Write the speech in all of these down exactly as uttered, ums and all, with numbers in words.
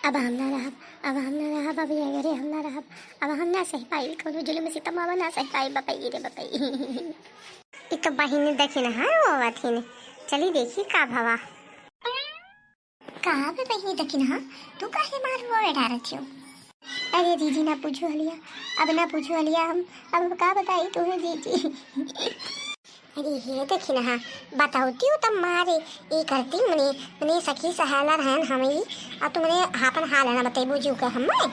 अब हम ना रहब, अब हम ना रहब, अब ये घरे हम ना रहब, अब हम ना सह पाइब, कौनो जुलुम सितम अब ना सह पाइब, बपई रे बपई। ई तो बहिनी देखी ना, हाँ, रोवत हिन। चली देखी का भवा। का बे बहिनी देखी ना, हाँ, तू काहे मार रोवे डारत हो? अरे जीजी ना पूछो हलिया, अब ना पूछो हलिया हम, अब हम का बताई तुम्हें जीजी। अरे हे देखी ना, बतावती हो तब मारे, ई करती मने, मने सखी सहेला रहन हम ई, आ तुमने आपन हाल ना बतेबू जीव के हमें।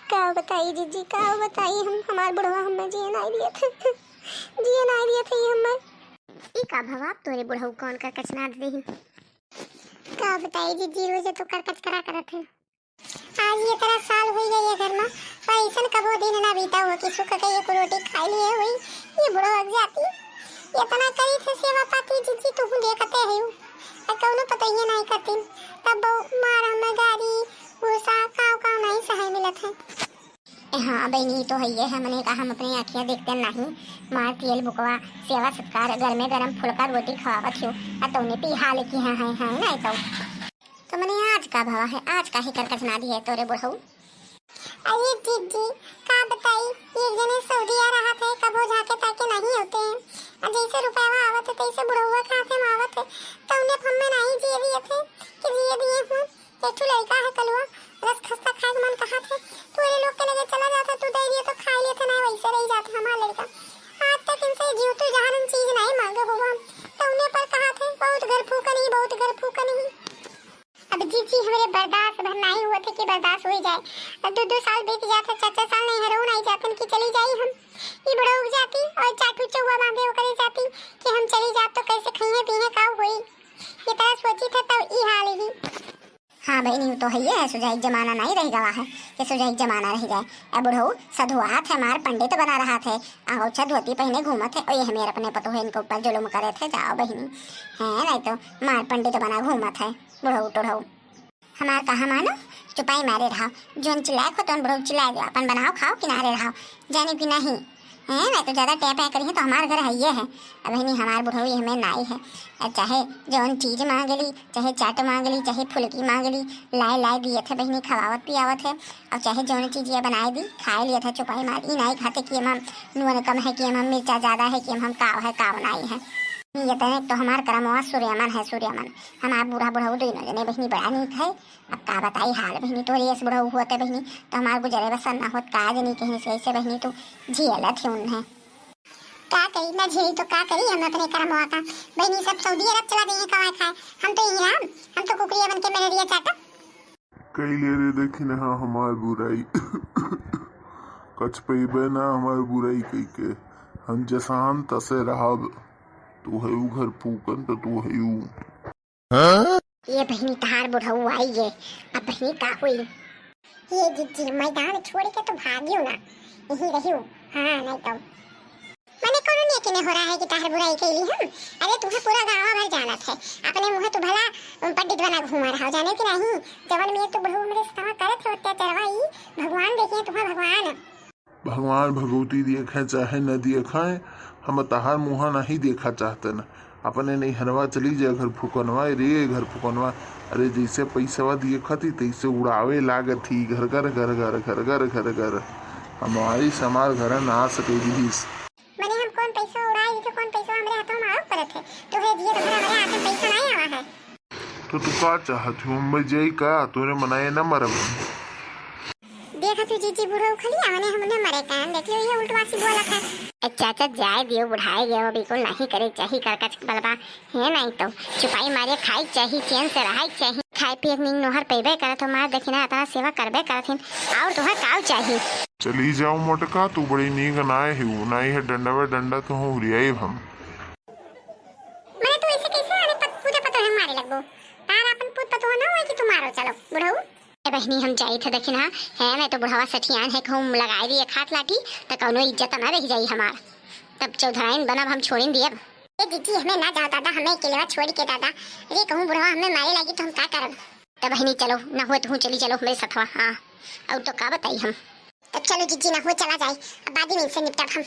का बताई जीजी, का बताई हम, हमार बुढ़वा हमें जिए नाई दिए थे, जिए नाई दिए थे हमें। ई का भवा, तोरे बुढ़ऊ कौन का कचना दे देहिन? का बताई जीजी, रोज तो कर कचकरा करत है। आज ये तरह साल होई गई है घर में, पर ऐसन कबो दिन ना बीता हुआ कि सुख के एक रोटी खाई लिए हुई। ये बुढ़ो अग जाती, इतना करी थे सेवा पाती जीजी, तू देखते है यू। आ कौनो पतोहिए नहीं करतीन, तब मार हमें गारी, गुस्सा, काव काव नहीं सहाय मिलत है। ए हाँ बहनी, तो है ये है, मने का हम अपने आँखियाँ देखते नहीं, मार तेल बुकवा, सेवा सत्कार, गरमे गरम फुलका रोटी खवावत हो, आ तौने पी हाल की है, है, है नहीं तो। तो मने आज का भवा है, आज का ही करकच ना दी है तोरे बुढ़ऊ। अरे जीजी, का बताई, एक जने सऊदिया रहत है, कबो झाके ताके नहीं होते हैं। आ जैसे रुपया आवत है, तैसे बुढ़उआ के हाथे में आवत है। तौने हमें नहीं जिए दिए थे कि जिए दिए हूँ। एक ठो लड़का है कलुआ, रस खस्ता खाए के मन कहा थे, तोरे लोग के लगे चला जाता, तू दे दिए तो खा लेते, नहीं वैसे रह जाते हमारा लड़का। आज तक इनसे जीवतू जहान चीज नहीं मांगे हुआ हम, तौने पर कहा थे, बहुत घर फूकन ही, बहुत घर फूकन ही। अब जीजी हमरे बर्दाश्त भर नाई हुआ थे कि बर्दाश्त होई जाए। अब दो दो साल बीत जात है, चार चार साल नहीं हरऊ नाई जातन कि चली जाई हम। ई बड़ा उग जाती और चाटू चौवा बांधे ओकरे जाती कि हम चली जात तो कैसे खइहे पीहे का होई। ये तरह सोची था तब ई हाल ही। हाँ बहनी, वो तो है ये है, सुजाई जमाना नहीं रह गवा है कि सुजाई जमाना रह जाए। अब बुढ़ऊ सधुआत है, मार पंडित बना रहा थे, अंगोछा धोती पहने घूमत है, और ये हमें अपने पतोह इनके ऊपर जुलुम करे थे। जाओ बहनी, है नहीं तो मार पंडित बना घूमत है। बुढ़ऊ टुढ़ऊ। हमार कहा मानो, चुपाई मारे रहो, जोन चिल्लाए को तोन बुढ़ऊ चिल्लाए दो, अपन बनाओ खाओ किनारे रहो, जाने की नहीं। हैं, नहीं तो ज्यादा टै पै करी है तो हमार घर है ये है। अब बहनी हमार बुढ़ऊ ये हमें नाई है। अब चाहे जौन चीज मांग ली, चाहे चाट मांग ली, चाहे फुलकी मांग ली, लाए लाए दिए थे बहनी, खवावत पियावत है। और चाहे जौन चीज ये बनाए दी, खाए लिए थे चुपाई मार। ई नाई खाते कि हम, हम नून कम है, कि हम, हम मिर्चा ज्यादा है, कि हम, हम काव है, काव नाई है। ये तने तो हमार करमवा सूर्यमन है, सूर्यमन। हमार बूढ़ा बुढ़ऊ दोनों जने बहनी बड़ा नीक है। अब का बताई हाल बहनी, तोहरे ऐसे बुढ़ऊ होते बहनी, तो हमार गुजरे बसर ना होत, का जनी कहीं से ऐसे बहनी तू झेलत ही उन्हें। का करी ना झेली तो का करी, हम अपने करमवा का बहनी सब सऊदी अरब चला देंगे कमाए खाए, हम तो यहीं रहम, हम तो कुकरिया बन के मेहरिया चाटब। कैले रे देखी ना हमार बुराई। कछ पइबे ना हमार बुराई कइके। हम जसान तसे रहब। तू है उ घर फूकन तो तू है उ। ये बहिनी तहार बुढ़ऊ आई गे। अब बहिनी का हुई? ये जिज्जी मैदान छोड़ के तो भागियो ना, यहीं रहियो। हाँ नहीं तो। मने कोनो नेकी ने हो रहा है कि तहार बुराई कैली हम? अरे तुम्हें पूरा गाँव भर जानत है, अपने मुँह तो भला पंडित बना घूमा रहा हो, जाने कि नहीं? जवन में तो बुढ़ऊ हमरे साथ करत है अत्याचारवा, ई भगवान देखे तुम्हें, भगवान। भगवान भगवती देखे चाहे न देखे, हम तहार मुँह नहीं देखा चाहतन। अपने नैहरवा चली जा घर फुकनवा रे, घर फुकनवा। अरे जैसे पैसवा देखत ही तैसे उड़ावे लागत ही घर घर घर घर घर घर घर घर। हमारी समार घर ना सके दिहिस। मने हम कौन पैसा उड़ाई, तो कौन पैसा हमरे हाथों में आवे पड़त है? तोहरे जिए तो भर हमरे हाथ में पैसा नहीं आवा है। तो तू का चाहत हो, हम मर जाई का? तोरे मनाए न मरब। देखा तू जीजी बुढ़ऊ खली आवने हमने मरे का, देख लियो ये उल्टवासी बोलत है। ए चाचा जाए दियो, बुढ़ाए गए, बिल्कुल नहीं करे चाही करकच बलबा। है नहीं तो चुपाई मारे खाई चाही, चैन से रहाई चाही। खाए पिए के नीक नोहर पेबे करत हो, मार देखी ना इतना सेवा करबे करत हिन, और तोहर काव चाही? चली जाओ मोटका, तू बड़ी नीक नाय है, नाई है डंडा वे डंडा तो हूँ उरियाई हम। मने तू ऐसे कैसे आने पत-, पूजा पतोह मारे लगबो? तार अपन पूत पतोह ना होए कि तू मारो, चलो बुढ़ऊ। ए बहिनी हम जाई थे देखी ना, है नहीं तो बुढ़वा सठियान है, कहूँ लगाए दिए खाट लाठी, तो कौनो इज्जत ना रह जाई हमार। तब चौधराइन बनब हम छोड़िन दियब। ए दीदी, हमें ना जाओ दादा, हमें अकेलवा छोड़ के दादा। अरे कहूँ बुढ़वा हमें मारे लागी तो हम का करब? तब बहिनी चलो, ना हुए तो हूँ चली चलो हमरे सथवा। हाँ, और तो का बताई हम। तब चलो जीजी, ना हुए चला जाए, अब बाद में इनसे निपटब हम।